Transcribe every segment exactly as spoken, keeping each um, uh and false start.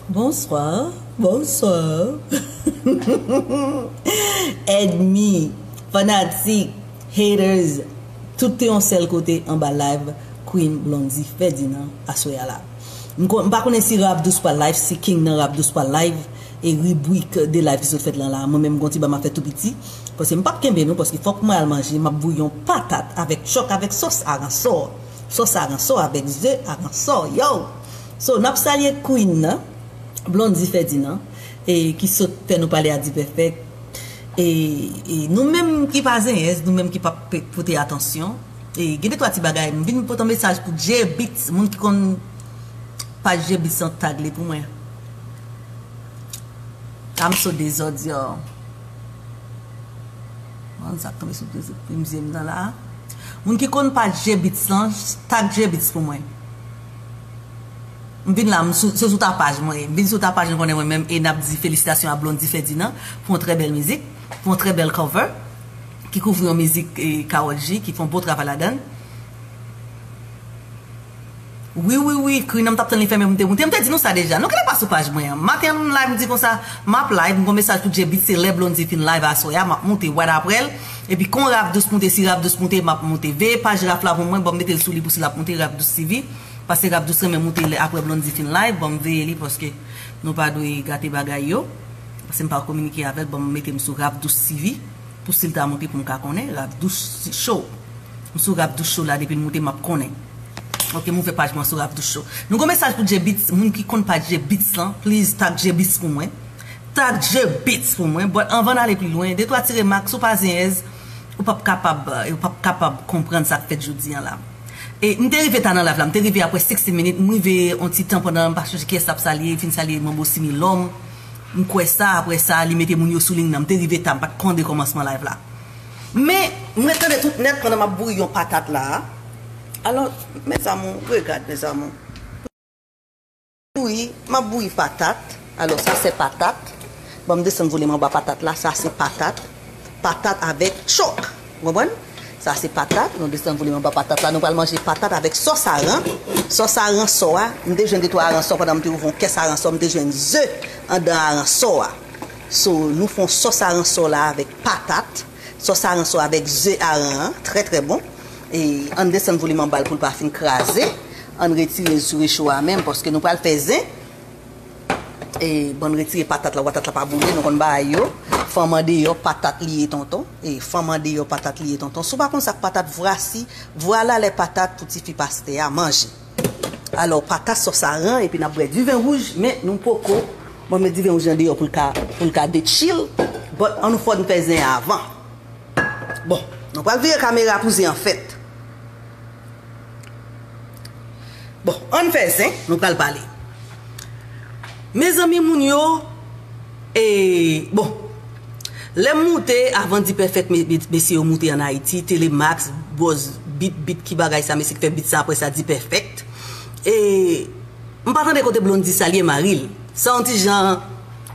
Bonswa, bonswa. Ènmi, fanatik, haters, tout te yon sèl kote anba live Queen Blondy Ferdinand aswè a la. M kon- m pa konnen si Ravdouce pral live, si King nan Ravdouce pral live, e ribrik de live ki sot fèt lan la. Mwen menm, gon ti ba m ap fè tou piti, paske m p ap kenbe non, paske fòk mwen al manje, m ap bouyi yon patat avèk chòk, avèk sòs aransò. Sòs aransò avèk ze aransò, yo! So, n ap salye Queen nan, Blondy Ferdinand, e ki sot fè nou pale a D-Perfect. E, e nou menm ki pa zenyèz, nou menm ki p ap pe- pote atansyon. E gen de twa ti bagay, m vin pote yon mesaj pou J Beats, moun ki konn paj J Beats lan tag li pou mwen. I'm so dezòd, yo. Mwen sa k tonbe sou mizye m nan la. Moun ki konn paj J Beats lan, tag J Beats pou mwen. M vin la, m sou, se sou tapaj mwen ye. M vin sou tapaj mwen konnen mwen menm e n ap di felisitasyon a Blondy Ferdinand pou yon trè bèl mizik, pou yon trè bèl cover ki kouvri yon mizik e Karol G ki fè yon bon travay ladan l. Wi, wi, wi, Queen nan m t ap tann li fèmen pou m te moute. M te di nou sa deja. Nou genlè pa sou paj mwen an. Maten an m live, m di konsa, m ap live, m gon mesaj pou J Beats, se lè Blondy fin live aswè a, m ap moute right aprè l. Epi kon Ravdouce moute, si Ravdouce moute, m ap moute. Veye paj Raf la pou mwen, ban m mete l sou li pou si l ap moute, Ravdouce T V. Paske Ravdouce renmen moute lè apre Blondy fin live, ban m veye li paske nou pa dwe gate bagay yo. Paske m pa kominike avè l, ban m mete m sou Ravdouce T V pou si l ta moute pou m ka konnen, Ravdouce Show. M sou Ravdouce Show la depi l moute m ap konnen. Ok, m ouvè paj mwen sou Ravdouce Show. Nou gon mesaj pou J Beats, moun ki konn paj J Beats lan, please tag J Beats pou mwen. Tag J Beats pou mwen. But anvan n ale pi lwen, de twa ti remak, si w pa zenyèz, ou p ap kapab, ou p ap kapab konprann sa k fèt jodi an la. E m te rive ta nan live la, m te rive apre sixty minutes, m rive yon ti tan pandan m pa sonje kiyès t ap salye, fin salye Manbo Simi Lòm. M kwè sa, apre sa, li mete moun yo sou liy nan. M te rive ta, m pa t konnen kòmansman live la. Men, m ret tande tout nèt pandan m ap bouyi yon patat la. Alò, mes amours, regard, mes amours. Bouyi, m ap bouyi patat. Alò, sa se patat. Ban m desann volim anba patat la. Sa se patat. Patat avèk chòk. Ou konprann? Sa se patat. Nou desann volim anba patat la. Nou pral manje patat avèk sòs aran. Sòs aransò a. M te jwenn de twa aransò pandan m te ouvri yon kès aransò. M te jwenn ze andan aransò a. So, nou fè yon sòs aransò la avèk patat. Sòs aransò avèk ze aran an, trè, trè bon. E ann desann volim anba l pou l pa fin kraze. Ann retire l sou recho a menm, paske nou pral fè zen. E bann retire patat la, patat la pa boule, nou konn bagay yo. Fanm andeyò, patat li ye tonton. E fanm andeyò, patat li ye tonton. Si w pa konn sa k patat, vwasi, vwala lè patat pou tifi pastè a manje. Alò, patat sòs aran, epi n ap bwè diven wouj, men nou poko. Bon, men diven wouj andeyò pou l ka, pou l ka detchil. But, ann nou fò n fè zen avan. Bon, nou pral vire kamera pou zen an fèt. Bon, ann fè zen, nou pral pale. Mezanmi, moun yo, e, bon, lè m moute, avan D-Perfect, me- me- mesye yo moute ann Ayiti, Telemax, Buzz, Beat, Beat, ki bagay sa, mesye ki fè beat sa, apre sa, D-Perfect. E, m pa tande kote Blondy salye mari l. Sa yon ti jan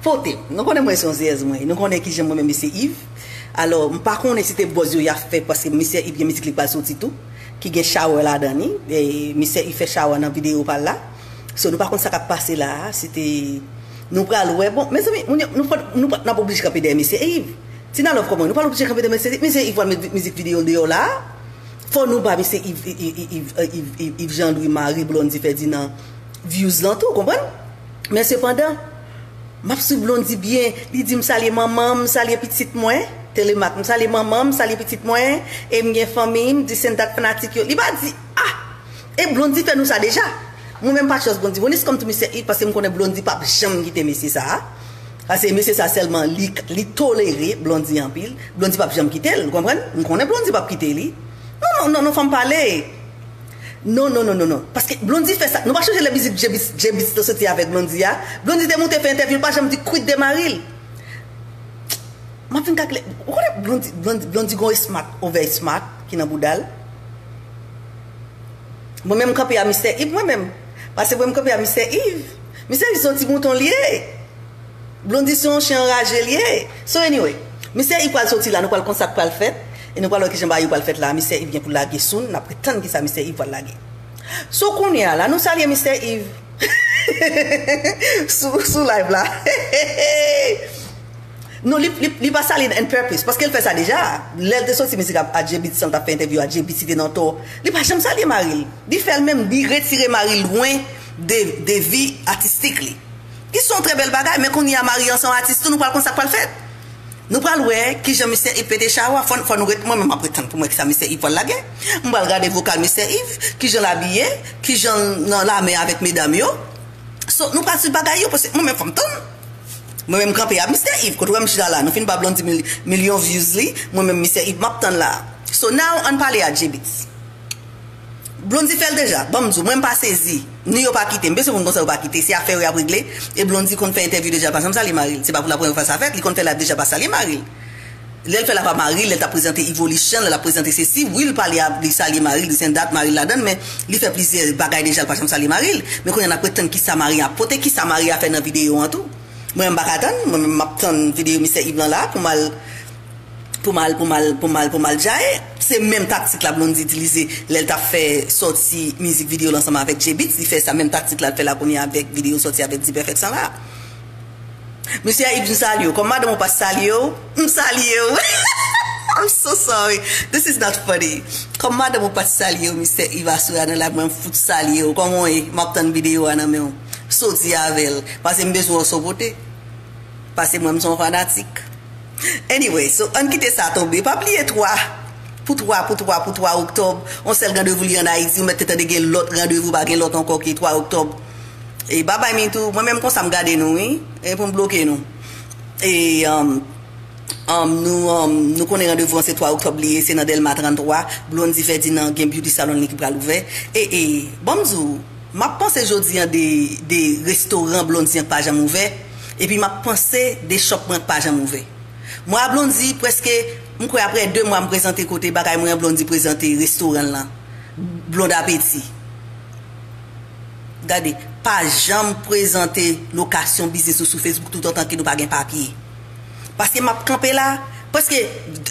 pote. Nou konnen mwen se yon zeyèz mwen. Nou konnen kijan mwen menm mesye Yves. Alò, m pa konnen si te buzz yo y ap fè, paske mesye Yves gen mizik li k pral soti tou, ki gen shower ladan li. E, mesye Yves fè shower nan videyo pa l la. So, nou pa konn sa k ap pase la a. Si te, nou pral wè. Bon, mezanmi, moun yo, nou, pa- nou, pa- n ap oblije kanpe dèyè mesye Yves. Tina Love, kòman? Nou pral oblije kanpe dèyè mesye Yves. Mesye Yves pral met mizik videyo l deyò la a. Fò nou ba mesye Yves, Yves, Yves Jean Louis, mari Blondy Ferdinand, views lan tou, konprann? Men sepandan, m ap swiv Blondy byen, li di m salye manman m, m salye pitit mwen, Telemax, m salye manman m, m salye pitit mwen, e m gen fanmi m, di sèn dat fanatik yo. Li pa di, ah! E Blondy fè nou sa deja. Mwen menm pa trust Blondy. When it come to mesye Yves, paske m konnen Blondy p ap janm kite mesye sa a. Paske mesye sa sèlman li, li tolere Blondy anpil. Blondy p ap janm kite l, ou konprann? M konnen Blondy p ap kite li. Non, non, non, non, fò m pale. Non, non, non, non, non. Paske Blondy fè sa. Nou pa sonje lè mizik J-Beatz, J-Beatz te soti avèk Blondy a? Blondy te moute fè entèvyou, l pa janm di kwit de mari l. M ap vin kalkile. Ou konnen Blondy, Blondy, Blondy gon smart, over smart, ki nan bouda l. Mwen menm m kanpe a Mistè Yves, mwen menm. Paske mwen m kanpe a Mistè Yves. Mistè Yves se yon ti mouton l ye. Blondy se yon chen anraje l ye. So anyway, Mistè Yves pral soti la, nou pral konn sa k pral fèt. E nou pral wè kijan bagay yo pral fèt la. Mistè Yves gen pou lage soon, n ap ret tann kisa Mistè Yves pral lage. So kounye a la, nou salye Mistè Yves. sou, sou live la. Non, li, li, li pa salye n on purpose, paske l fè sa deja. Lè l te soti mizik a, a J-Beatz, san l t ap fè entèvyou a J-Beatz, li te nan tò. Li pa janm salye mari l. Li fè l menm, li retire mari l lwen de, de vi atistik li. Ki se yon trè bèl bagay, men kounye a mari an se yon atis tou, nou pral konn sa k pral fèt. Nou pral wè kijan Mistè Iv pete chawa. Fò, fò nou ret, mwen menm m ap ret tann pou m wè kisa Mistè Iv pral lage. M pral gade vokal Mistè Iv, kijan l abiye, kijan l nan lame avèk medam yo. So, nou pral swiv bagay yo, paske mwen menm fò m tann. Mwen menm kanpe a Mistè Iv, kote w wè m chita la, nou fin ba Blondy mil, milyon views li, mwen menm Mistè Iv m ap tann la. So now, ann pale a J-Beatz. Blondy fè l deja, ban m di w, mwen m pa sezi. Ni yo pa kite m, bezwen moun konsa yo pa kite, se afè yo y ap regle. E Blondy konn fè entèvyou deja, pa janm salye mari l, se pa pou la premyè fwa sa fèt, li konn fè live deja, pa salye mari l. Lè l fè live a mari l, lè l t ap prezante Evolution, lè l ap prezante sesi, wi, l pale a, li salye mari l, li send dat mari l ladan l, men li fè plizyè bagay deja, l pa janm salye mari l. Men kounye a n ap ret tann kisa mari a pote, kisa mari a fè nan videyo an tou. Mwen, m pa ka tann, mwen menm m ap tann videyo Mistè Iv lan la pou m al, pou m al, pou m al, pou m al, pou m al djaye. Se menm taktik la Blondy itilize lè l t ap fè sòti mizik videyo l ansanm avèk J-Beatz, li fè sa menm taktik la l fè la kounye a avèk videyo sòti avèk D-Perfex lan la. Misye Iv, m salye w. Kòm madanm ou pa t salye w, m salye w. I'm so sorry. This is not funny. Kòm madanm ou pa t salye w, Mistè Iv, aswè a nan live mwen, m fout salye w. Kòman w ye? M ap tann videyo a nan men w. Soti avè l. Paske m bezwen w sou kote. Paske mwen, m se yon fanatik. Anyway, so, ann kite sa tonbe. Pa bliye twa, pou twa, pou twa, pou twa oktòb, yon sèl randevou li ann Ayiti, ou mèt te tande gen lòt randevou, pa gen lòt ankò ke twa oktòb. E babay Mitou, mwen menm konsa m gade nou, wi. E pou m bloke nou. E, um, um, nou, um, nou konnen randevou an se twa oktòb li ye, se nan Dèlma tranntwa. Blondy Ferdinand gen beauty salon li ki pral ouvè. E, e, ban m di w, m ap panse jodi an de, de restoran Blondy an k pa janm ouvè. Epi m ap panse de shop mwen k pa janm ouvè. Mwen a Blondy, prèske, m kwè apre de mwa m prezante kote bagay mwen an, Blondy prezante restoran l lan. Blonde Apeti. Gade, pa janm prezante lokasyon biznis ou sou Facebook toutotan ke nou pa gen papye. Paske m ap kanpe la, paske,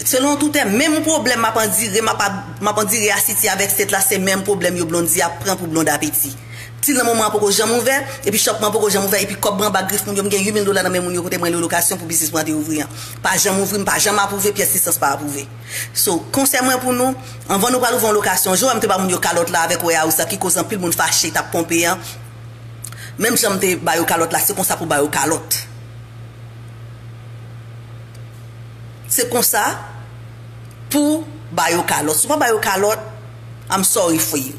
selon toutè, menm pwoblèm m ap andire, m ap, m ap andire a City avèk State la, se menm pwoblèm yo Blondy ap pran pou Blonde Apeti. Ti nan moman an poko janm ouvè, epi shop mwen poko janm ouvè, epi kòb mwen anba grif moun yo, m gen uit mil dola nan men moun yo kote mwen lwe lokasyon pou biznis mwen te ouvri an. Pa janm ouvri, m pa janm apwouve, pyès lisans pa apwouve. So, konsèy mwen pou nou, anvan nou pral ouvri yon lokasyon, jan w wè m te ba moun yo kalòt la avèk warehouse la, ki koz anpil moun fache t ap ponpe an. Menm jan m te ba yo kalòt la, se konsa pou ba yo kalòt. Se konsa pou ba yo kalòt. Si w pa ba yo kalòt, I'm sorry for you.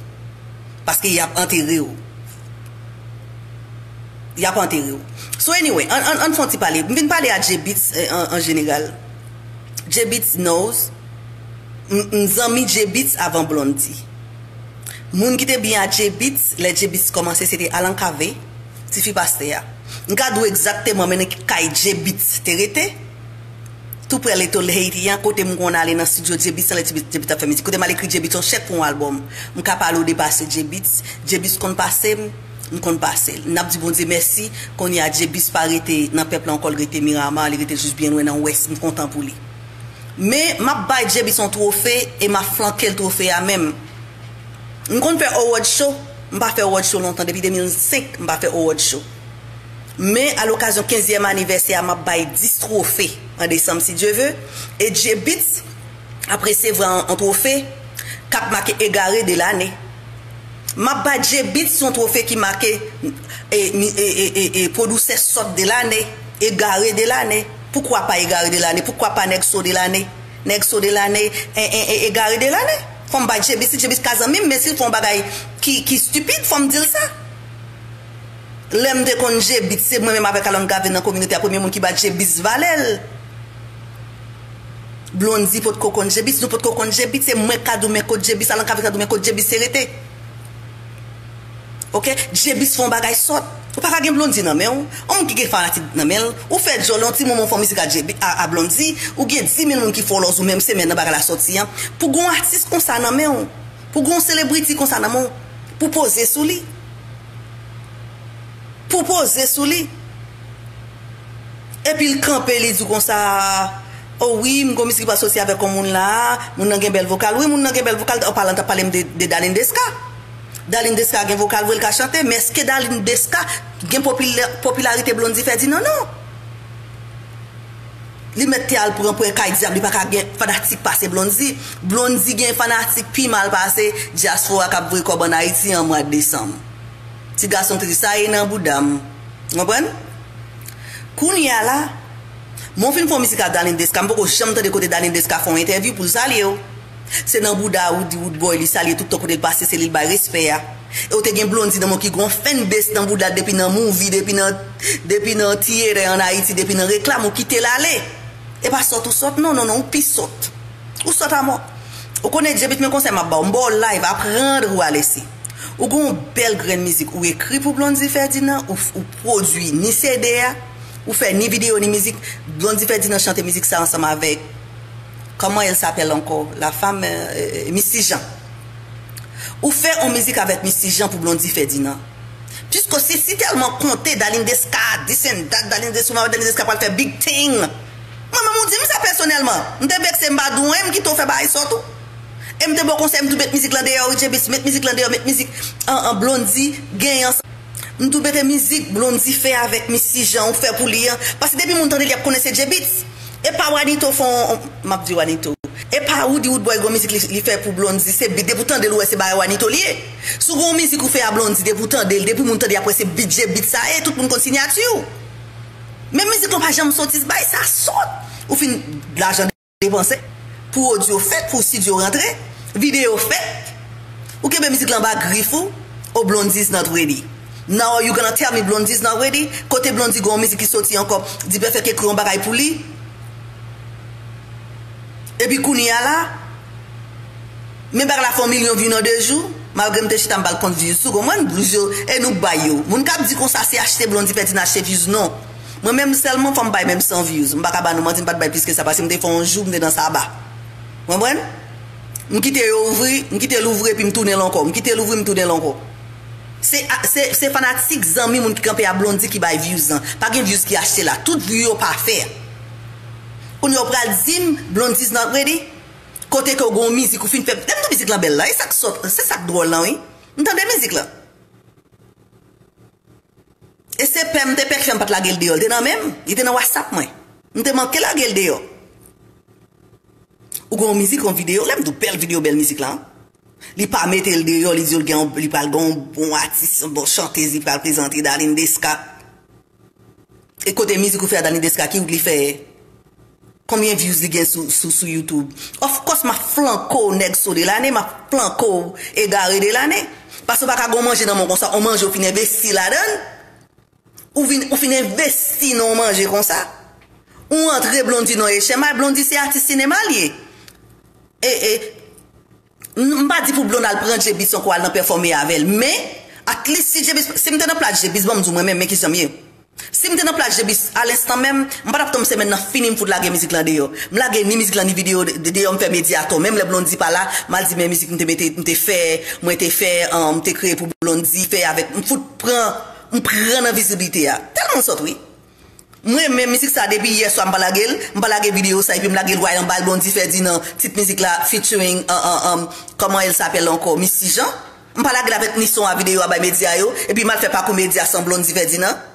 Paske y ap antere w. Y ap antere w. So anyway, ann, ann, ann fè yon ti pale. M vin pale a J-Beatz, eh, an, an jeneral. J-Beatz knows. M, m zanmi J-Beatz avan Blondy. Moun ki te byen a J-Beatz, lè J-Beatz kòmanse, se te Alan Cavé, tifi pastè a. M ka di w egzakteman men nan ki kay J-Beatz te rete. Tou prè Little Haiti an, kote m konn ale nan studio J-Beatz an, lè J-Beatz, J-Beatz ap fè mizik. Kote m al ekri J-Beatz yon chèk pou yon albòm. M ka pale w de pase J-Beatz. J-Beatz konn pase m, m konn pase l. N ap di Bondye mèsi, kounye a J-Beatz pa rete nan pèp la ankò, l rete Miramar, li rete jis byen lwen nan Wès. M kontan pou li. Men, m ap bay J-Beatz yon twofe e m ap flanke l twofe a menm. M konn fè award show, m pa fè award show lontan, depi de mil senk, m pa fè award show. Men, a lokazyon kenzyèm anivèsè a, m ap bay dis twofe an desanm, si Dye ve. E J-Beatz ap resevwa yon, yon twofe k ap make egare de lane. M ap bay J-Beatz yon twofe ki make, e, mi- e, e, e, e pwodisè sòt de lane, egare de lane. Poukwa pa egare de lane? Poukwa pa nèg so de lane? Nèg so de lane, e, e, e, egare de lane. Fò m bay J-Beatz, si J-Beatz ka zanmi m, men si l fè yon bagay ki, ki stipid, fò m di l sa. Lè m te konn J-Beatz, se mwen menm avèk Alan Cavé nan kominote a, premye moun ki ba J-Beatz valè l. Blondy potko konn J-Beatz, nou potko konn J-Beatz, se mwen k ka di w men kot J-Beatz, Alan Cavé ka di w men kot J-Beatz te rete. Oke? J-Beatz fè yon bagay sòt. Ou pa ka gen Blondy nan men w. Yon moun ki gen fanatik nan men l, ou fè djòl yon ti moman, w fè yon mizik a J-Beatz, a, a Blondy, ou gen dis mil moun ki follows ou menm semèn nan bagay la sòti an. Pou gen yon atis konsa nan men w, pou gen yon celebrity konsa nan men w, pou poze sou li. Pou poze sou li. Epi l kanpe, li di w konsa, o wi, m gon mizik ki pral soti avèk yon moun la, moun nan gen bèl vokal. Wi, moun nan gen bèl vokal, an palan, t ap pale m de, de Darline Desca. Darline Desca gen vokal vre, l ka chante, men èske Darline Desca gen popilè- popilarite Blondy Ferdinand? Non. Li mèt te al pran pwen kay dyab, li pa ka gen fanatik pase Blondy. Blondy gen fanatik pi mal pase dyaspora k ap voye kòb ann Ayiti an mwa desanm. Ti gason tris sa ye nan bouda m. Ou konprann? Kounye a la, mwen fin fè yon mizik a Darline Desca, m poko janm tande kote Darline Desca fè yon entèvyou pou l salye w. Se nan bouda Roody Roodboy li salye tout tan kote l pase, se li l bay respè a. E w te gen Blondy nan men w ki gon fanbase nan bouda l depi nan movie, depi nan, depi nan tiyetè ann Ayiti, depi nan reklam, ou kite l ale. E pa sòt ou sòt, non, non, non, ou pi sòt. Ou sòt amò. Ou konnen Djebit, men konsèy m ap ba w, m ba w live, aprann ou a lese. Ou gen yon bèl grenn mizik, ou ekri pou Blondy Ferdinand, ou, ou pwodui ni C D a, ou fè ni videyo ni mizik. Blondy Ferdinand chante mizik sa ansanm avèk, comment elle s'appelle encore? La femme, euh, Missy Jean. Ou fè yon mizik avèk Missy Jean pou Blondy Ferdinand. Piske si, si tèlman konte Darline Desca, this and that, Darline Desca, Darline Desca pral fè big thing. Mwen menm ou di m sa pèsonèlman. M te vekse, m pa di w anyen, m kite w fè bagay sòt ou. E m te ba w konsèy, m tou met mizik lan deyò, wi, Djebis, met mizik lan deyò, met mizik an, an Blondy genyen. M tou mete mizik Blondy fè avèk Missy Jean, ou fè pou li an. Paske depi moun tande l, y ap konnen se Djebit. E pa Wanito fè yon, m ap di Wanito. E pa Roody Roodboy gon mizik li, li fè pou Blondy, se bit. Depi w tande l, ou wè se bagay Wanito li ye. Si w gon mizik ou fè a Blondy, depi w tande l, depi moun tande, apre se bit Djebit sa ye, tout moun konn siyati w. Men mizik lan pa janm soti, bay sa sòt. Ou fin lajan depanse, pou odyo fèt, pou estidyo rantre, videyo fèt. Ou kenbe mizik lan anba grif ou, oh Blondy is not ready. Now you gonna tell me Blondy is not ready? Kote Blondy gon mizik ki soti ankò, D-Perfect ekri yon bagay pou li. Epi kounye a la, men bagay la fè yon milyon view nan de jou, malgre m te chita m pa al kont views, ou konprann, views yo, e nou k bay yo. Moun k ap di konsa se achte Blondy Ferdinand achte views, non. Mwen menm sèlman fò m bay menm san views. M pa ka ba nou manti, m pa t bay plis ke sa, paske m te fè yon jou, m te nan Saba. Ou konprann? M kite yo ouvri, m kite l ouvri epi m tounen l ankò. M kite l ouvri, m tounen l ankò. Se, se, se fanatik, zanmi, moun ki kanpe a Blondy ki bay views lan. Pa gen views ki achte la. Tout view yo pa fè. Kounye a w pral di m, Blondy is not ready? Kote ke w gen yon mizik ou fin fè, menm tou mizik lan bèl la, e sa k sòt, se sa k dwòl lan, wi. M tande mizik lan. E se pè m te pè ki fè m pa t lage l deyò. Li te nan men m. Li te nan WhatsApp mwen. M te manke lage l deyò. Ou gen yon mizik, yon videyo, lè m di w bèl videyo, bèl mizik la. Li pa mete l deyò, li di w l gen yon, li pral gen yon bon atis, yon bon chantez, li pral prezante Darline Desca. E kote mizik ou fè a Darline Desca, ki wout li fè? Konbyen views li gen sou, sou, sou YouTube? Of course, m ap flanke w nèg so de lane, m ap flanke w egare de lane. Paske w pa ka gen yon manje nan men w konsa, yon manje w fin envesti ladan l. Ou vin, ou fin envesti nan yon manje konsa. Ou antre Blondy nan echenmay, Blondy se atis sinema l ye. E, e, m, m pa di pou Blondy al pran Djebis ankò al nan pèfòme avè l, men, at least si Djebis, si m te nan plas Djebis, ban m di w mwen menm, men kijan m ye. Si m te nan plas Djebis, a lenstan menm, m pa t ap tann semèn nan fini, m fout lage mizik lan deyò. M lage ni mizik lan, ni videyo de- de- deyò, m fè medya atò. Menm lè Blondy pa la, m al di men mizik m te mete, m te fè, mwen te fè, an, m te kreye pou Blondy, fè avèk, m fout pran, m pran nan viziblite a. Tèlman sòt, wi. Mwen, men mizik sa, depi yè swa, m pa lage l, m pa lage videyo sa, epi m lage l way anba Blondy Ferdinand, tit mizik la, featuring, an, an, an, comment elle s'appelle encore, Missy Jean. M pa lage l avèk ni son a videyo a bay medya yo, epi m al fè pakou medya san Blondy Ferdinand.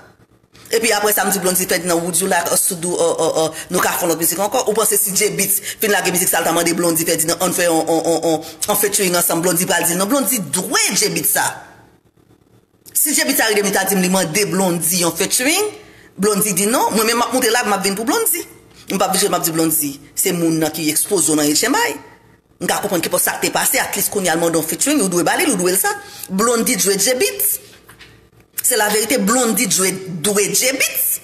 Epi apre sa, m di Blondy Ferdinand, would you like us to do, uh, uh, uh, nou ka fè yon lòt mizik ankò? Ou panse si Djebit fin lage mizik sa, l ta mande Blondy Ferdinand, ann fè yon, yon, yon, yon, yon featuring ansanm, Blondy pral di l non? Blondy dwe Djebit sa. Si Djebit sa rele m, li ta di m li mande Blondy yon featuring, Blondy di non, mwen menm m ap moute live, m ap vin pou Blondy. M p ap vin jwe, m ap di Blondy, se moun nan ki ekspoze w nan echenmay. M ka konprann kenpòt sa k te pase, at least kounye a l mande yon featuring, ou dwe ba li l, ou dwe l sa. Blondy dwe Djebit. Se la verite, Blondy dwe, dwe Djebit.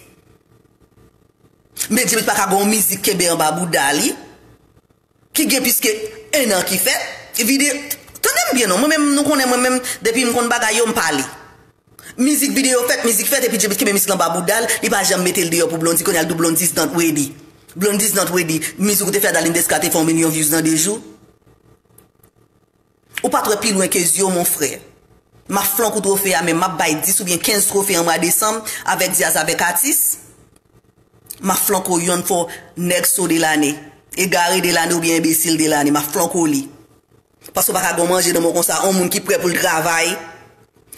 Men Djebit pa ka gen yon mizik kenbe anba bouda li, ki gen plis ke en an ki fèt. Vide, tande m byen non, mwen menm, nou konnen mwen menm, depi m konn bagay yo, m pale. Mizik videyo fèt, mizik fèt, epi Djebit kenbe mizik lan anba bouda l, li pa janm mete l deyò pou Blondy, kounye a l di w Blondy is not ready. Blondy is not ready. Mizik ou te fè a Darline Desca te fè yon milyon views nan de jou. Ou pa t wè pi lwen ke zye w, mon frè. M ap flank ou twofe a, men m ap bay dis oubyen kenz twofe an mwa desanm avèk dyaz avèk atis. M ap flank ou yonn fò nèg so de lane, egare de lane oubyen enbesil de lane. M ap flank ou li. Paske w pa ka gen yon manje nan men w konsa, yon moun ki prè pou l travay.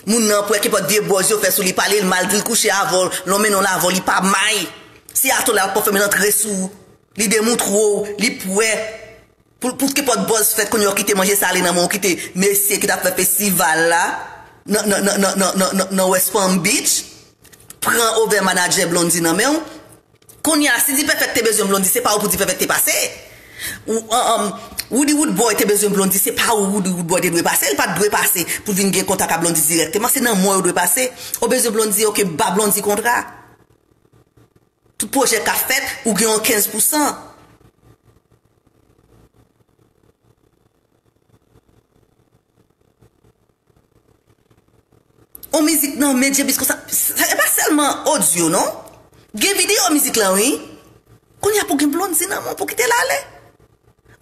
Moun nan prè, kenpòt vye bòz yo fè sou li, pale l mal, di l kouche avè w, lè w mennen l avè w, li pa may. Si atò la, l ap fèmen l antre sou ou, li demoutre w, li prè. Pou, pou kenpòt bòz fèt, kounye a w kite manje sale nan men w, w kite mesye ki t ap fè festival la, nan, nan, nan, nan, nan, nan, nan, nan West Palm Beach, pran over manager Blondy nan men w. Kounye a, si Dipèfèt te bezwen Blondy, se pa ou pou Dipèfèt te pase. Ou, an, an, Roody Roodboy te bezwen Blondy, se pa ou Roody Roodboy te dwe pase. Li pa t dwe pase pou vin gen kontak ak Blondy dirèkteman. Se nan mwen yo dwe pase. Ou bezwen Blondy, oke, ba Blondy kontra. Tout pwojè k ap fèt, ou gen yon kenz pousan. On mizik nan men Djebis konsa, sa, e pa sèlman odyo, non. Gen videyo mizik lan, wi. Kounye a pou gen Blondy nan men w pou kite l ale.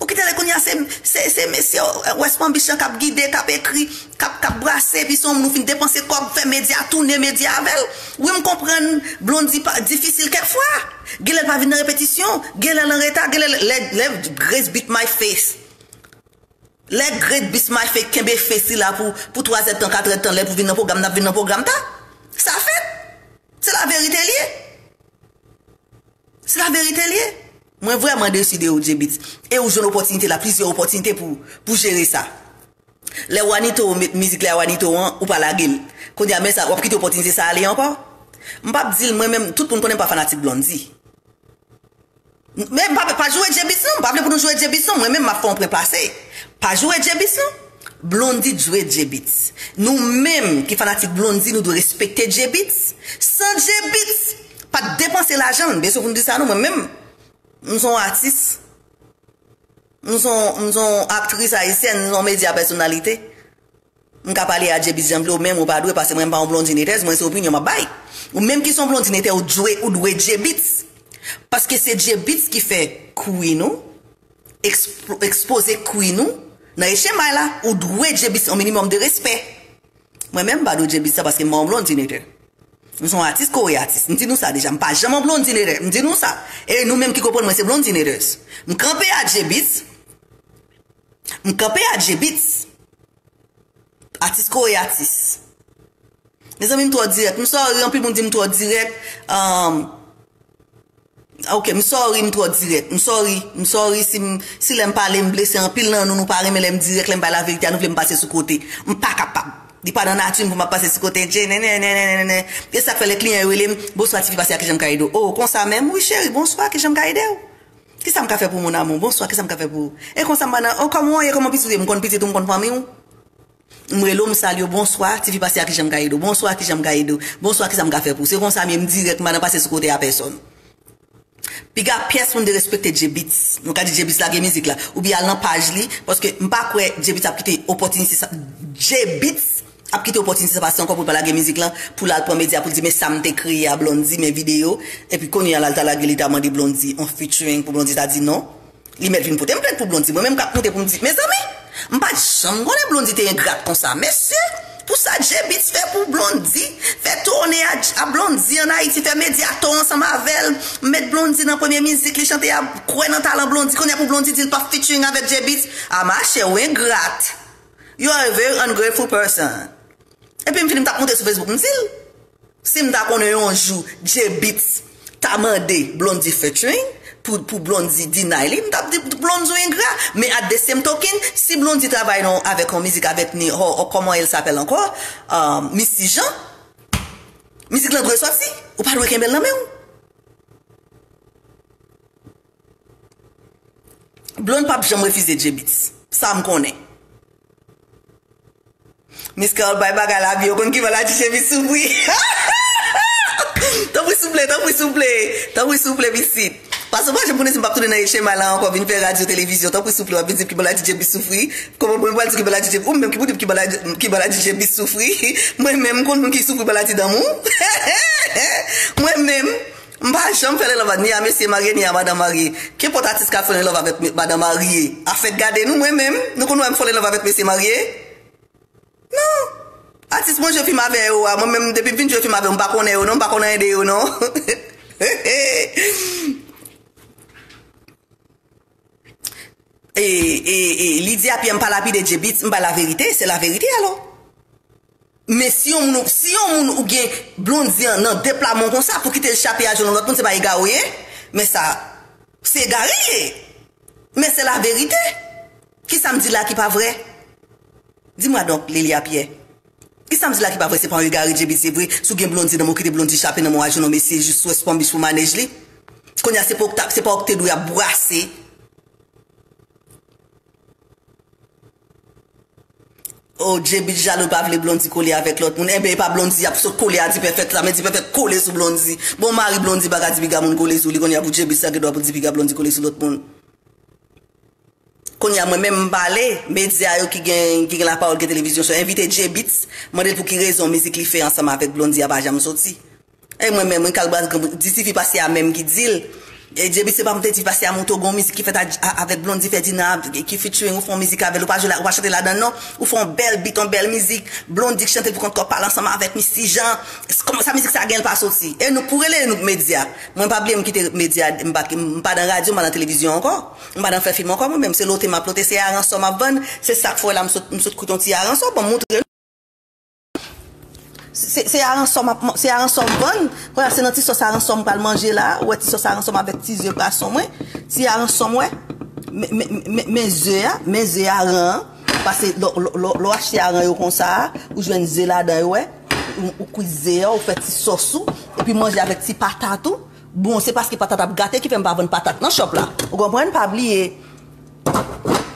Ou kite l ale kounye a, se, se, se mesye, eh, West Palm Beach lan k ap gide, k ap ekri, k ap, k ap brase, epi se yon moun ou fin depanse kòb, fè medya, tounen medya avè l. Wi, m konprann Blondy pa, difisil kèk fwa. Genlè l pa vin nan repetisyon, genlè l anreta, genlè lè, lè Grace beat my face. Lè Grace beat my face kenbe face li la pou, pou twa zèdtan, kat èdtan, lè pou vin nan pwogram, n ap vin nan pwogram ta. Sa fèt. Se laverite l ye. Se laverite l ye. Mwen vrèman desi de ou, Djebits. E ou jwenn opòtinite la, plizyè opòtinite pou, pou jere sa. Lè Wanito met mizik la, Wanito an, ou pa lage l. Kounye a, men sa, w ap kite opòtinite sa ale ankò? M p ap di l, mwen menm, tout moun konnen m pa fanatik Blondy. Men pa, pa joure Djebits non, m pa vle pou nou joure Djebits non, mwen menm m ap fè yon pwen plase. Pa joure Djebits non. Blondy joure Djebits. Nou menm ki fanatik Blondy, nou dwe respekte Djebits. San Djebits pa t depanse lajan l, bezwen pou nou di sa non, mwen menm, m se yon atis. M se yon, m se yon aktris ayisyèn, m se yon medya pèsonalite. M ka pale a Djebits jan m vle, ou menm ou pa dwe, paske mwen m pa yon Blondy haters, mwen se opinyon m ap bay. Ou menm ki se yon Blondy hater, ou dwe, ou dwe Djebits. Paske se Djebits ki fè queen ou, ekspo-, ekspoze queen ou nan echemay la, ou dwe Djebits yon minimòm de respè. Mwen menm m pa dwe Djebits sa paske m pa yon Blondy hater. M se yon atis kore atis. M di nou sa deja, m pa janm yon Blondy hater. M di nou sa. E nou menm ki konprann mwen se Blondy haters. M kanpe a Djebits. M kanpe a Djebits. Atis kore atis. Mezanmi, m twò dirèk. M sorry, anpil moun di m twò dirèk. Um, ok, m sorry, m twò dirèk. M sorry, m sorry si m, si lè m pale m blese anpil nan nou, nou pa renmen lè m dirèk, lè m bay laverite a, nou vle m pase sou kote. M pa kapab. Li pa nan nati m pou m ap pase sou kote. Dje, nènènènènè. E sa k fè lè kliyan yo rele m, "Bonswa, tifi, pase a, kijan m ka ede w?" "Oh, konsa menm?" "Wi, cheri, bonswa, kijan m ka ede w?" "Kisa m ka fè pou moun, amour?" "Bonswa, kisa m ka fè pou ou?" "E konsa m pa nan, oh, kòman w ye, kòman pitit ou ye?" "M konn pitit ou, m konn fanmi w." M rele w, m salye w, "Bonswa, tifi, pase a, kijan m ka ede w? Bonswa, kijan m ka ede w? Bonswa, kisa m ka fè pou ou?" Se konsa m ye, m dirèk, m pa nan pase sou kote a pèsòn. Piga pyès moun derespekte Djebits. Nou ka di Djebits lage mizik la. Oubyen al nan paj li, paske m pa kwè Djebits ap kite opòtinite sa. Djebits ap kite opòtinite sa pase ankò pou l pa lage mizik lan, pou l al pran medya pou l di, "Men sa m te kreye a Blondy, men videyo." Epi kounye a la, l ta lage, li ta mande Blondy on featuring pou Blondy ta di non. Li mèt vin pote m plent pou Blondy. Mwen menm k ap moute pou m di, mezanmi, m pa t janm konnen Blondy te engrat konsa. Mesye, pou sa Djebits fè pou Blondy, fè tounen a, a Blondy ann Ayiti, fè medya tou ansanm avè l, met Blondy nan premye mizik li chante a, kwè nan talan Blondy, kounye a pou Blondy di l p ap featuring avèk Djebits. A machè, ou engrat. You are a very ungrateful person. Epi m fini, m t ap moute sou Facebook, m di l, si m ta konnen yon jou Djebits ta mande Blondy featuring pou, pou Blondy deny li, m t ap di Blondy ou engra. Men at the same token, si Blondy travay non avèk yon mizik avèk ni, ho, ho, kòman el sapèl ankò? Um, Missy Jean. Mizik lan dwe sòti. Ou pa dwe kenbe l nan men w. Blondy p ap janm refize Djebits. Sa m konnen. Miss Carole bay bagay la byen, ou konn ki maladi Djebits soufri. Tanpri souple, tanpri souple, tanpri souple, pitit. Paske w pa janm konnen si m p ap tounen nan echema la ankò, vin fè radyo, televizyon. Tanpri souple, w ap vin di m ki maladi Djebits soufri. Kòman mwen pral di ki maladi Djebits? Ou menm ki pou di m ki maladi, ki maladi Djebits soufri. Mwen menm, m konn moun ki soufri maladi danmou. Mwen menm, m pa janm fè love ni a mesye marye, ni a madan marye. Kenpòt atis ka fè love avèk me-, madan marye. Afè gade nou, mwen menm, nou konn wè m fè love avèk mesye marye? Non. Atis mwen jwe fim avè yo a, mwen menm, depi m fin jwe fim avè yo, m pa konnen yo non, m pa konnen anyen de yo non. e, e, e, Lydia Pierre, m pa lapide J-Beatz, m bay laverite, se laverite alò. Men si yon moun, si yon moun ou gen Blondy an nan de pla men w konsa, pou kite l chape a je yon lòt moun, se pa egare w ye? Men sa, se egare l ye. Men se laverite. Kisa m di la ki pa vre? Dis-moi donc, Lydia Pierre. Kisa m di la ki pa vre? Se pa yon egare J-Beatz, se vre. Si w gen Blondy nan men w, kite Blondy chape nan men w a je yon mesye, jis West Palm Beach pou manèj li. Kounye a, se pa w k t ap, se pa w k te dwe ap brase. Oh, J-Beatz jalou, l pa vle Blondy kole avèk lòt moun. Enben, e pa Blondy y ap sot kole a D-Perfect la, men D-Perfect kole sou Blondy. Bon, mari Blondy pa ka di piga moun kole sou li, kounye a pou J-Beatz sa gen dwa pou di piga Blondy kole sou lòt moun. Kounye a, mwen menm m pale, medya yo ki gen, ki gen lapawòl, gen televizyon, so envite J-Beatz, mande l pou ki rezon mizik li fè ansanm avèk Blondy a pa janm soti. E mwen menm, mwen kal baz granmoun, di tifi pase a menm ki di l. E J-Beatz, se pa m te di pase a, montre w gon mizik ki fèt a, a, avèk Blondy Ferdinand, ki featuring, ou fè yon mizik avè l, ou pa jwe la, ou pa chante ladan l non, ou fè yon bèl beat, yon bèl mizik, Blondy k chante l pou kont kò, pale ansanm avèk Misty Jean. Kòman sa mizik sa gen l pa soti? E nou pou rele nou medya. Mwen pa bliye m kite medya, m pa, m pa nan radyo, m pa nan televizyon ankò. M pa nan fè fim ankò, mwen menm se lote m ap lote, se aransò m ap vann, se sa k fè w wè la m sot, m sot koute yon ti aransò, bon, m montre nou. Se, se aransò m ap, se aransò m vann. Kounye a, se nan ti sòs aransò m pral manje la. Ou wè ti sòs aransò m avèk ti ze pwason mwen. Ti aransò m wè. Men, men, men, men ze a, men ze a ran an. Paske lè, lè, lè, lè w achte aran yo konsa a, ou jwenn ze ladan yo, wè. Ou, ou kwit ze a, ou fè ti sòs ou, epi manje avèk ti patat ou. Bon, se paske patat ap gate ki fè m pa vann patat nan shop la. Ou konprann? Pa bliye.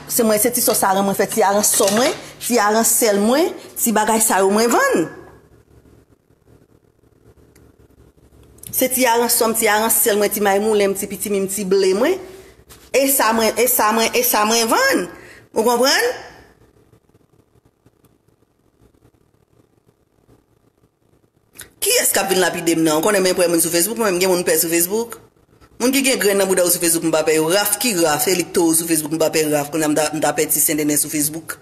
Se mwen, se ti sòs aran mwen fè, ti aransò mwen, ti aransèl mwen, ti bagay sa yo mwen vann. Se ti aransò m, ti aransèl mwen, ti maymoulen m, ti pitimi m, ti ble mwen. E sa mwen, e sa mwen, e sa mwen vann. Ou konprann? Kiyès k ap vin lapide m nan? Ou konnen mwen pè moun sou Facebook, mwen menm gen moun m pè sou Facebook. Moun ki gen grenn nan bouda yo sou Facebook, m pa pè yo. Raf ki Raf, se li k towo sou Facebook, m pa pè Raf. Kounye a m ta, m ta pè ti Sendenen sou Facebook.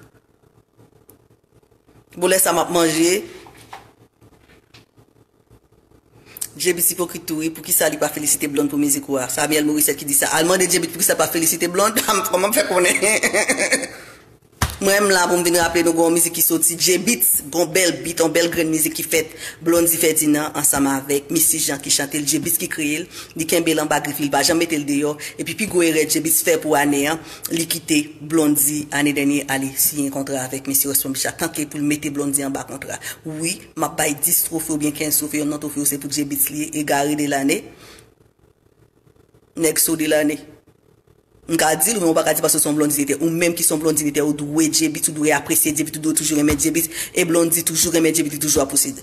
Bon, lè sa m ap manje. J-Beatz ipokrit tou wi, poukisa li pa felisite Blonde pou mizik ou a? Samuel Morissette ki di sa. Al mande J-Beatz poukisa l pa felisite Blonde. Kòman m fè konnen? Mwen m la pou m vin raple nou gon mizik ki soti, J-Beatz, gon bèl beat, yon bèl grenn mizik ki fèt, Blondy Ferdinand ansanm avèk Misty Jean ki chante l, J-Beatz ki kreye l, li kenbe l anba grif li, li pa janm mete l deyò, epi pi gwo erè J-Beatz fè pou ane an, li kite Blondy ane dènye ale siyen kontra avèk mesye West Palm Beach la, tanke pou l mete Blondy anba kontra. Wi, m ap bay dis twofe oubyen kenz twofe, yonn nan twofe yo se pou J-Beatz li ye, egare de lane. Nèg so de lane. M ka di l, men ou pa ka di paske w se yon Blondy netè. Ou menm ki se yon Blondy netè, ou dwe J-Beatz, ou dwe apresye J-Beatz, ou dwe toujou renmen J-Beatz. E Blondy toujou renmen J-Beatz, li toujou apresye,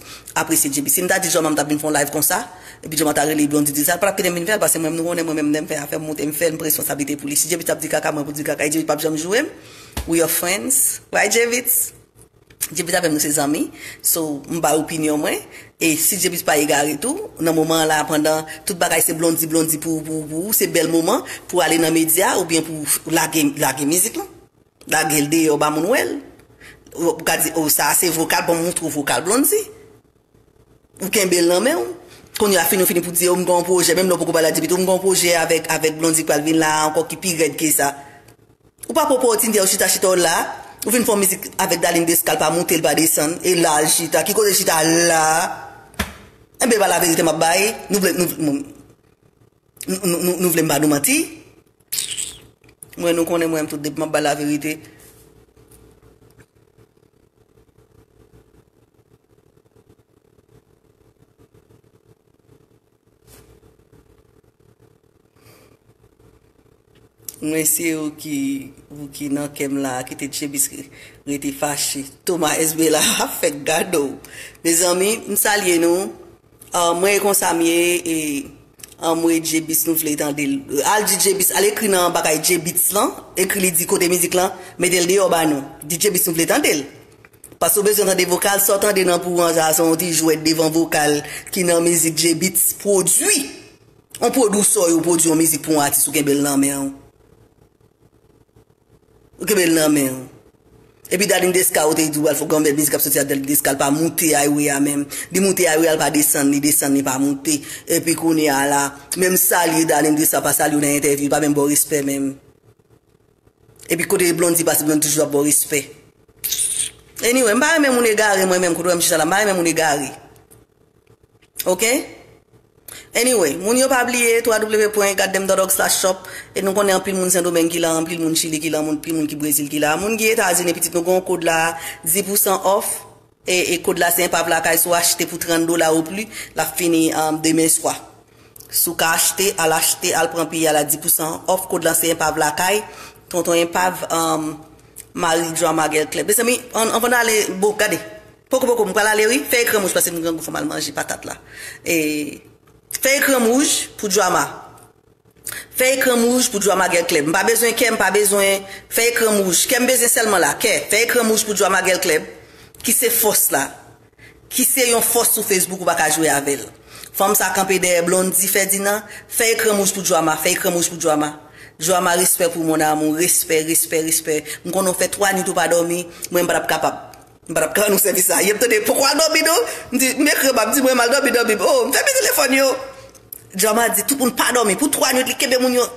apresye J-Beatz. Si m ta di Joman m t ap vin fè yon live konsa, epi Joman ta rele Blondy di sa, l pa t ap kite m vin fè l, paske mwen menm nou konnen, mwen menm lè m fè afè m, m monte m fè l, m pran responsablite pou li. Si J-Beatz ap di kaka, mwen pou di kaka, e J-Beatz p ap janm joure m. We are friends, right, J-Beatz? J-Beatz avè m nou se zanmi. So, m bay opinyon mwen. E si J-Beatz pa egare tou, nan moman an la, pandan tout bagay se Blondy, Blondy pou, pou, pou, se bèl moman pou ale nan medya oubyen pou lage, lage mizik lan. Lage l deyò ba moun wè l. Ou ka di, oh, sa a se vokal, ban m montre w vokal Blondy. Ou kenbe l nan men w. Kounye a fini, ou fini pou di, oh, m gen yon pwojè, menm lè w poko pale a J-Beatz, oh, m gen yon pwojè avèk, avèk Blondy k pral vin la ankò ki pi rèd ke sa. Ou pa pran opòtinite a, ou chita, chita w la, ou vin fè yon mizik avèk Darline Desca, l pa moute, l pa desann, e la l chita, ki kote l chita la? Enben, e pa laverite m ap bay, nou vle, nou, nou, nou, nou, nou vle m ba nou manti? Mwen, nou konnen mwen, m tout depi m ap bay laverite. Mwen se ou ki, ou ki nan kè m la, kite J-Beatz rete fache. Thomas S B la ap fè gado. Mezanmi, m salye nou. Ah, mwen e konsa m ye, e, anmwe J-Beatz nou vle tande l. Al di J-Beatz, al ekri nan bagay J-Beatz lan, ekri li di kote mizik lan, mete l deyò ba nou. Di J-Beatz nou vle tande l. Paske w bezwen tande vokal, sa w tande nan pou an sa, se yon ti jwèt devan vokal ki nan mizik J-Beatz pwodui. On pwodisè yo pwodui yon mizik pou yon atis ou kenbe l nan men w. Ou kenbe l nan men w. Epi Darline Desca, ou te di w al fè yon bèl mizik ap soti ak Darline Desca, l pa moute highway a menm. Li moute highway a, l pa desann, li desann, li pa moute. Epi kounye a la, menm salye Darline Desca, pa salye w nan entèvyou, li pa menm ba w respè menm. Epi kote Blondy pase, Blondy toujou ap ba w respè. Anyway, m pa renmen moun egare, mwen menm, kote w wè m chita la, m pa renmen moun egare. Ok? Anyway, moun yo pa bliye, w w w pwen goddamn the dog slash shop. E nou konnen anpil moun Sendomeng ki la, anpil moun Chili ki la, moun, anpil moun ki Brezil ki la. Moun ki Etazini, pitit nou gen yon kod la, dis pou san off. E, e kod la se Enpav Lakay, si w achte pou trant dola ou pli, l ap fini, um, demen swa. Si w ka achte, al achte, al pran peyi a la dis pou san off, kod la se Enpav Lakay, Tonton Enpav, um, Mari Drama Girl Club. Mezanmi, ann, anvan n ale, bon, gade. Poko, poko, m pral ale, wi. Fè ekran wouj, paske m grangou, fò m al manje patat la. E, fè ekran wouj pou Drama. Fè ekran wouj pou Drama Girl Club. M pa bezwen kè, m pa bezwen fè ekran wouj. Kè m bezwen sèlman la, kè. Fè ekran wouj pou Drama Girl Club, ki se fòs la. Ki se yon fòs sou Facebook, ou pa ka jwe avè l. Fanm sa kanpe dèyè Blondy Ferdinand, fè ekran wouj pou Drama, fè ekran wouj pou Drama. Drama, respè pou mon amour, respè, respè, respè. M konnen w fè twa nwit ou pa dòmi, mwen m pa t ap kapab. M pa t ap ka rann ou sèvis sa. Yèm tande, poko al dòmi non. M di, m ekri, m ap di, mwen m al dòmi, dòmi. Oh, m fèmen telefòn yo. Drama di, tout moun pa dòmi. Pou twa nwit, li kenbe moun yo.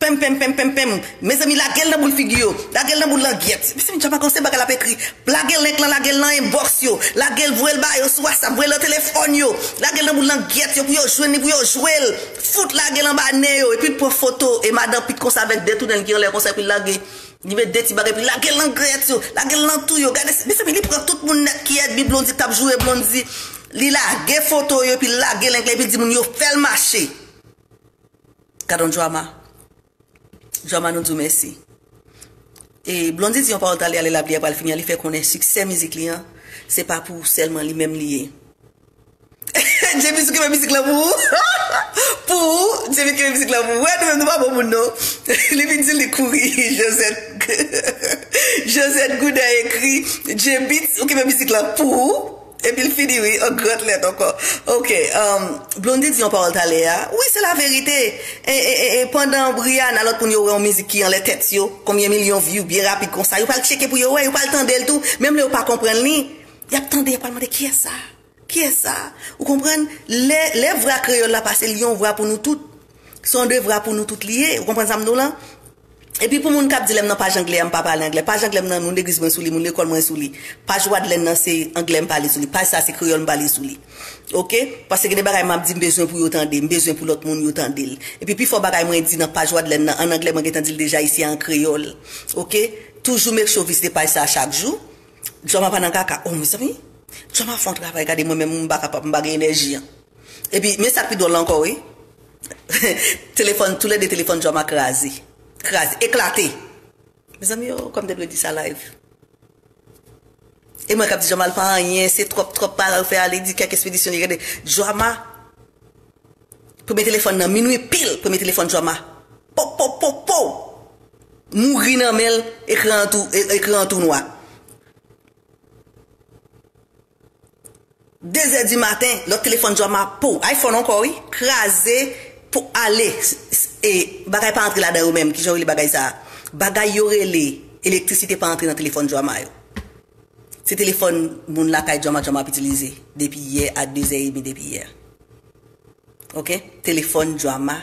Pèm, pèm, pèm, pèm, pèm. Mezanmi, lage l nan boul figi yo. Lage l nan boul langyèt. Mezanmi, Drama kòmanse bagay l ap ekri. Lage link lan, lage l nan inbox yo. Lage l, voye l ba yo sou WhatsApp, voye l nan telefòn yo. Lage l nan boul langyèt yo pou yo jwenn li, pou yo jwe l. Fout lage l anba nen yo. Epi l pran foto e madan pit konsa avèk de tounen l ki anlè konsa, epi l lage. Li met de ti bagay, epi lage l nan grèt yo, lage l nan tou yo. Gade, mezanmi, li pran tout moun nèt ki ènmi Blondy k t ap joure Blondy. Li lage foto yo, epi l lage link la, epi l di moun yo fè l mache. Gade yon Drama. Drama, nou di w mèsi. E Blondy di yon pawòl talè a, lè l ap li a pral fini an, li fè konnen siksè mizik li an, se pa pou sèlman li menm li ye. James, ou kenbe mizik lan pou ou? Pou ou? James kenbe mizik lan pou ou? Wè, nou menm, nou pa bon moun, non. Li vin di li kouri. Josette, Josette Goudin ekri, James, ou kenbe mizik lan pou ou? Epi l fini, wi, an gran lèt ankò. Ok, um, Blondy di yon pawòl talè a. Wi, se laverite. E, e, e, e pandan Rihanna, lòt moun yo wè yon mizik ki anlè tèt yo, konbyen milyon view, byen rapid konsa, yo pral tcheke pou yo wè, yo pral tande l tou. Menm lè yo pa konprann li, y ap tande, y ap pral mande, "Kiyès sa?" Kiyès sa? Ou konprann? Lè, lè vwa kreyòl la pase, li yon vwa pou nou tout. Se yon devwa pou nou tout li ye. Ou konprann sa m di w lan? Epi pou moun k ap di lè m nan paj anglè a, m pa pale anglè. Paj anglè m nan, moun legliz mwen sou li, moun lekòl mwen sou li. Paj Wadlèn nan, se anglè m pale sou li. Paj sa, se kreyòl m pale sou li. Ok? Paske gen de bagay m ap di, m bezwen pou yo tande, m bezwen pou lòt moun yo tande l. Epi pifò bagay mwen di nan paj Wadlèn nan, an anglè, mwen gentan di l deja isi a an kreyòl. Ok? Toujou make sure vizite paj sa a chak jou. Drama pa nan kaka. Oh, mezanmi. Drama fè yon travay, gade mwen menm, m pa kapab, m pa gen enèji an. Epi, men sa k pi dwòl la ankò, wi. Telefòn, toulède telefòn Drama kraze. Kraze, eklate. Mezanmi, oh, kòm te dwe di sa live. E mwen k ap di Drama l pa anyen, se twòp, twòp bagay ou fè ale, di kèk ekspedisyon li rele. Drama, premye telefòn nan, minwi pil, premye telefòn Drama. Po, po, po, po! Mouri nan men l, ekran an tou, e- ekran an tou nwa. De zè di maten, lòt telefòn Drama, pou, iPhone ankò, wi, kraze, pou ale. S- s- E bagay pa antre ladan yo menm, kijan yo rele bagay sa a? Bagay yo rele elektrisite pa antre nan telefòn Drama yo. Se telefòn moun lakay Drama, Drama ap itilize depi yè a de zè edmi depi yè. Ok? Telefòn Drama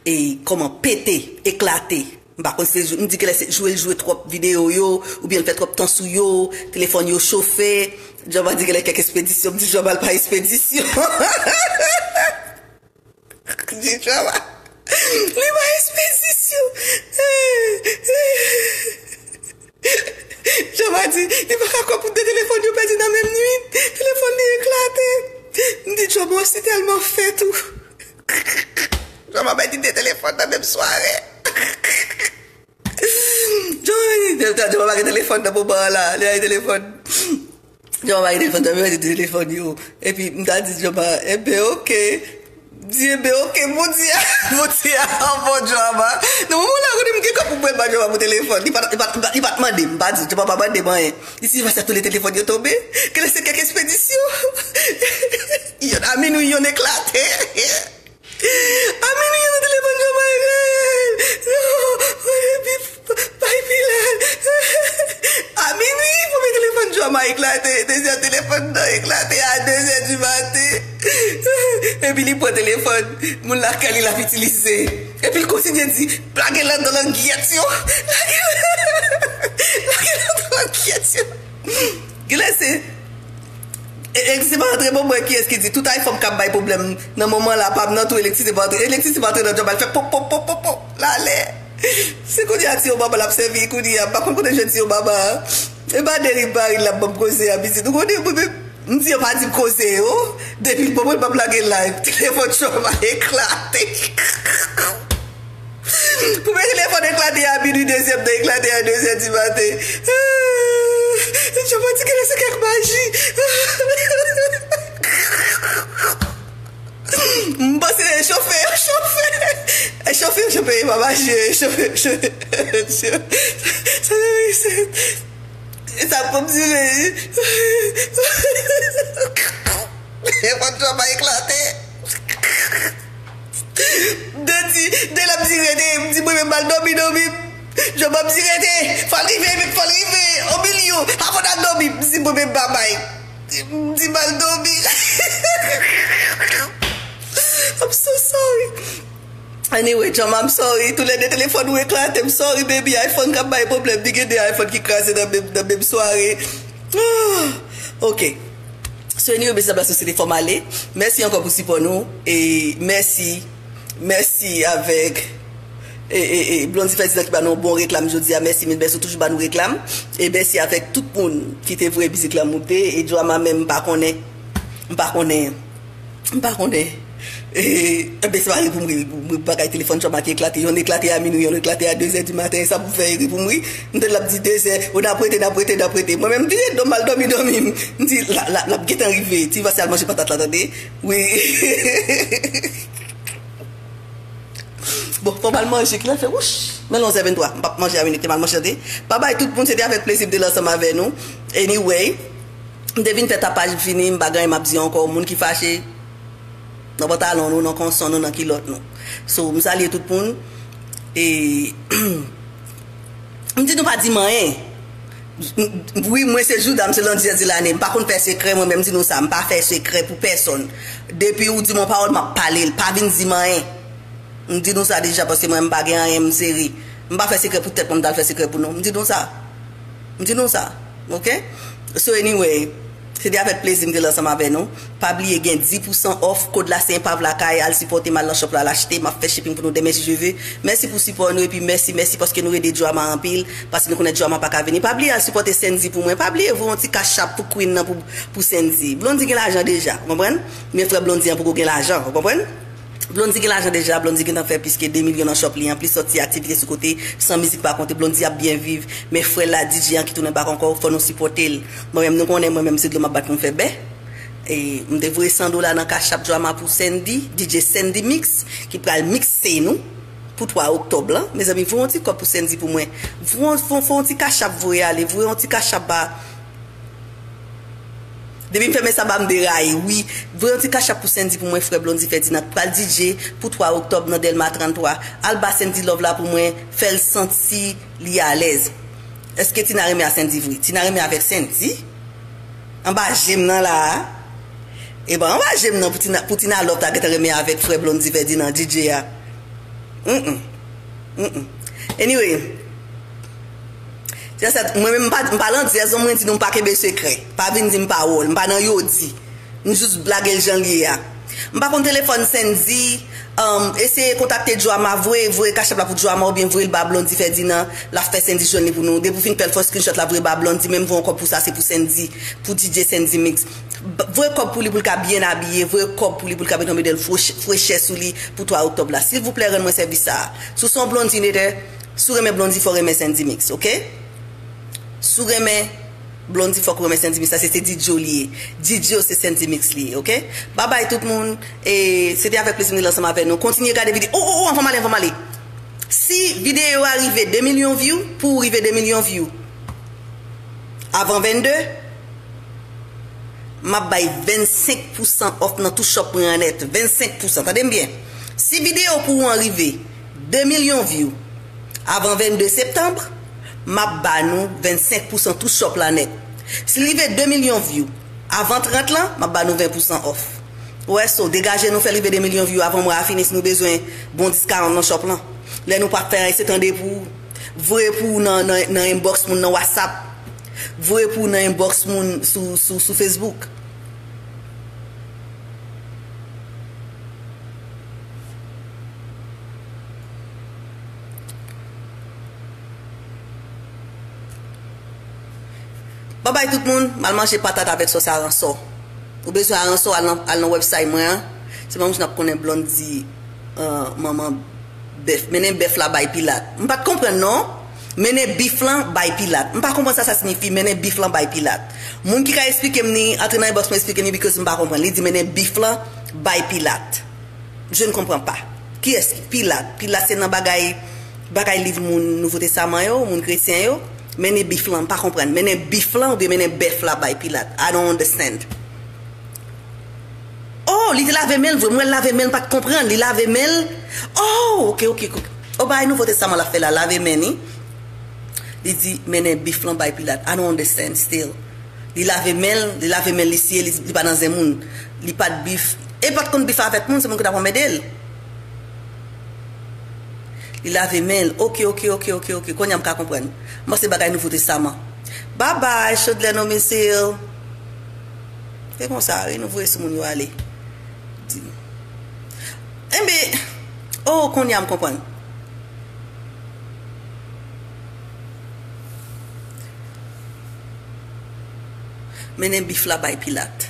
e kòman pete, eklate. M pa konn si se jou, m di genlè se jou l jwe twòp videyo yo, oubyen l fè twòp tan sou yo, telefòn yo chofe. Drama di genlè kèk ekspedisyon, m di Drama l pa ekspedisyon. Di Drama. Li pa ekspedisyon. Drama di, li pa ka kwè pou de telefòn yo pèdi nan menm nwit. Telefòn li eklate. M di, Drama, ou si tèlman fè tou. Drama pèdi de telefòn nan menm sware. Drama, Drama pa gen telefòn nan moman an la. Li pa gen telefòn. Drama pa gen telefòn, Drama pa gen telefòn yo. Epi, m ta di Drama, enben, ok. Di, enben, ok, Bondye, Bondye, an bon Drama. Nan moman la, kote m gen kòb pou mwen ba Drama pou telefòn. Li pa, li pa, li pa, li pa t mande m, m pa di, Drama pa mande m anyen. Li si pase ap toule telefòn yo tonbe. Genlè se kèk ekspedisyon. Yonn a minwi, yonn eklate. A minwi, yon telefòn Drama eklate. Non, epi, bay pi la. A minwi, premye telefòn Drama eklate. Dezyèm telefòn nan eklate a de zè di maten. Epi li pran telefòn moun lakay li l ap itilize. Epi l kontinye di, lage l anndan langyèt yo. Lage l anndan langyèt yo. Genlè se, e, elektrisite pa antre, bon, mwen, kiyès ki di tout iPhone k ap bay pwoblèm nan moman la, pa m nan tou, elektrisite pa antre. Elektrisite pa antre nan djòb, al fè pop, pop, pop, pop, pop, l ale. Se kounye a Tiyo Mama l ap sèvi kounye a. M pa konn kote jwenn Tiyo Mama a. E pa deri Paris l ap ban m koze a, pitit. Ou konnen, mwen menm, m di yo pa di m koze yo. Depi l bon, mwen p ap lage live. Telefòn Chòma eklate. Premye telefòn eklate a minui, dezyèm nan eklate a de zè di maten. Chòma di genlè se kèk maji. M panse se chofe, chofe. E chofe, chofe, e pa mache, chofe, chofe. Sa, sa, sa, sa pou m dire. E pa djòb a eklate. De di, de l ap dire, de, m di mwen menm m al dòmi, dòmi. Djòb ap dire, de, fò l rive, fò l rive. O milyon, avan n al dòmi, m di mwen menm babay. M di m al dòmi. I'm so sorry. Anyway, Chòma, I'm sorry. Toulède telefòn nou eklate. I'm sorry, baby. iPhone k ap bay pwoblèm. Ni gen de iPhone ki kraze nan menm, nan menm sware. Ah, ok. So, anyway, mesye, la sosyete fò m ale. Mèsi ankò pou sipò nou. E mèsi. Mèsi avèk, e, e, e, Blondy Ferdinand ki ba nou yon bon reklam jodi a. Mèsi, Milbès, ou toujou ba nou reklam. E mèsi avèk tout moun ki te voye mizik la moute. E Joama menm, m pa konnen. M pa konnen. M pa konnen. E, enben, se pa ri pou m ri, ri pou m ri, bagay telefòn Joama ki eklate. Yonn eklate a minui, yonn eklate a de zè di maten. E sa pou m fè ri pou m ri. M tande l ap di de zè, o, n ap rete, n ap rete, n ap rete. Mwen menm, m di, non, m al dòmi, dòmi. M di, la, la, l ap gentan rive. Ti Vase al manje patat la, tande. Wi. Bon, fò m al manje, kilè l fè? Wouch! Men onz è venntwa, m p ap manje a minit, m al manje tande. Babay tout moun, se te avèk plezi m te la ansanm avè nou. Anyway, m te vin fè tapaj, m fini, m pa gen anyen m ap di ankò. Moun ki fache, nan pantalon nou, nan konson nou, nan kilòt nou. So, m salye tout moun. E, m di nou pa di m anyen. M, m, wi, mwen se Jouda, m se landyè de lane. M pa konn fè sekrè, mwen menm di nou sa. M pa fè sekrè pou pèsonn. Depi ou di m yon pawòl, m ap pale l. Pa vin di m anyen. M di nou sa deja, paske mwen, m pa gen anyen, m sere. M pa fè sekrè pou tèt mwen, m t al fè sekrè pou nou. M di nou sa. M di nou sa. Ok? So, anyway, se te avèk plezi m te la ansanm avè nou. Pa bliye gen dis pousan off, kòd la se Enpav Lakay, al sipòte m, al nan shop la, al achte, m ap fè shipping pou nou demen si Dye vle. Mèsi pou sipò nou, epi mèsi, mèsi paske nou ede Joama anpil, paske nou konnen Joama pa ka vini. Pa bliye al sipòte Sendy pou mwen, pa bliye voye yon ti cash app pou Queen nan pou, pou Sendy. Blondy gen lajan deja, w konprann? Men frè Blondy an poko gen lajan, w konprann? Blondy gen lajan deja, Blondy gentan fè plis ke de milyon nan shop li an, plis sòti aktivite sou kote, san mizik pa konte, Blondy ap byen viv. Men frè l la, D J an ki tounen bak ankò, fò nou sipòte l. Mwen menm, nou konnen, mwen menm, se dlo m ap bat pou m fè bè. E m te voye san dola nan cash app Joama pou Sendy, D J Sendy Mix, ki pral mikse nou pou twa oktòb lan. Mezanmi, voye yon ti kòb pou Sendy pou mwen. Voye, voye, voye yon ti cash app, voye ale, voye yon ti cash app ba Depi m fèmen sa ba m deraye, wi. Voye yon ti cash app pou Sendy pou mwen, frè Blondy Ferdinand, k pral D J pou twa oktòb nan Dèlma tranntwa. Al ba Sendy love la pou mwen, fè l santi li alèz. Èske Tina renmen a Sendy vre? Tina renmen avèk Sendy? Anba je m nan la a. E bon, anba je m nan pou Tina, pou Tina love ta gentan renmen avèk frè Blondy Ferdinand, D J a. Mm, mm. Mm, mm. Anyway, se sa, mwen menm m pa, m pa landyèz non, mwen di nou m pa kenbe sekrè. Pa vin di m pawòl, m pa nan yodi. M jis lage l jan l ye a. M pa konn telefòn Sendy, um, eseye kontakte Joama, voye, voye cash app la pou Joama oubyen voye l ba Blondy Ferdinand, l ap fè Sendy jwenn li pou nou. Depi w fin fè l, fè screenshot la, voye ba Blondy, menm voye yon kòb pou sa, se pou Sendy, pou D J Sendy Mix. B-, voye kòb pou li, pou l ka byen abiye, voye kòb pou li, pou l ka mete yon modèl fwech-, frechè sou li pou twa oktòb la. Silvouplè, rann mwen sèvis sa a. Si w se yon Blondy netè, si w renmen Blondy, fò w renmen Sendy Mix, ok? Si w renmen Blondy, fòk ou renmen Sendy Mix. Sa se, se D J w li ye. D J w se Sendy Mix li ye, ok? Babay tout moun. E se te avèk plezi m te la ansanm avè nou. Kontinye gade videyo. Oh, oh, oh, anvan m ale, anvan m ale. Si videyo a rive de milyon view, pou w rive de milyon view, avan vennde, m ap bay vennsenk pousan off nan tout shop mwen an nèt. Vennsenk pousan, tande m byen. Si videyo pou ou an rive de milyon view avan vennde septanm, m ap ba nou vennsenk pousan tout shop la nèt. Si l rive de milyon view avan trant lan, m ap ba nou ven pousan off. Ou wè, so, degaje nou, fè l rive de milyon view avan mwa a fini, si nou bezwen bon dis karann nan shop lan. Lè nou pa fè anyen, se tande pou ou. Voye pou ou nan, nan, nan inbox moun nan WhatsApp. Voye pou ou nan inbox moun sou, sou, sou Facebook. Babay tout moun, m al manje patat avèk sòs aransò. Ou bezwen aransò, al nan, al nan website mwen an. Se manman n ap konnen Blondy, euh, manman bèf. Mennen bèf la bay Pilat. M pa t konprann non. Mennen bif lan bay Pilat. M pa konprann sa sa siyifi, mennen bif lan bay Pilat. Moun ki ka esplike m ni, antre nan inbox mwen esplike m ni, because m pa konprann. Li di mennen bif lan bay Pilat. Je ne comprends pas. Kiyès ki Pilat? Pilat se nan bagay, bagay liv moun Nouvo Testaman yo, moun kretyen yo. Mennen bif lan, m pa konprann. Mennen bif lan oubyen mennen bèf la bay Pilat? I don't understand. Oh, li te lave men l vre. Mwen, l lave men l, m pa t konprann. Li lave men l. Oh, ok, ok, ok. Oh, bagay Nouvo Testaman l ap fè la, lave men ni. Li di, mennen bif lan bay Pilat. I don't understand still. Li lave men l, li lave men l, li siye, li, li pa nan zen moun. Li pa t bif. E pa t konn bif avèk moun, se moun ki t ap anmède l. Li lave men l. Ok, ok, ok, ok, ok. Kounye a m ka konprann. M panse bagay Nouvo Testaman. Babay, Chodlè Nomesil. Se konsa, wi, nou voye sou moun yo ale. Di. Enben, oh, kounye a m konprann. Mennen bif la bay Pilat.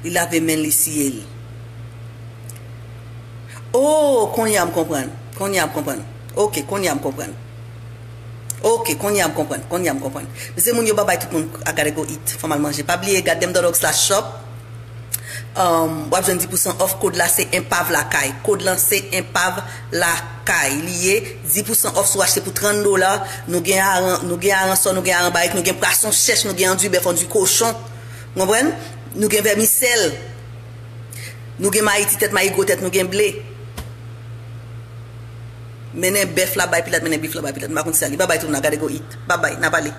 Li lave men l, li siye l. Oh, kounye a m konprann. Kounye a m konprann. Ok, kounye a m konprann. Ok, kounye a m konprann. Kounye a m konprann. Mesye moun yo, babay tout moun, I gotta go eat. Fò m al manje. Pa bliye, gat dem dot org slash shop. Um, w ap jwenn dis pousan off. Kòd la se enpav lakay. Kòd lan se enpav lakay. Li ye dis pousan off si w achte pou trant dola. Nou gen aran, nou gen aransò, nou gen aran barik, nou gen pwason chèch, nou gen anduy bèf, anduy kochon. Ou konprann? Nou gen vèmisèl. Nou gen mayi ti tèt, mayi gwo tèt, nou gen ble. Mennen bèf la bay Pilat, mennen bif la bay Pilat. M pa konn sa li. Babay tout moun, I gotta go eat. Babay, n a pale.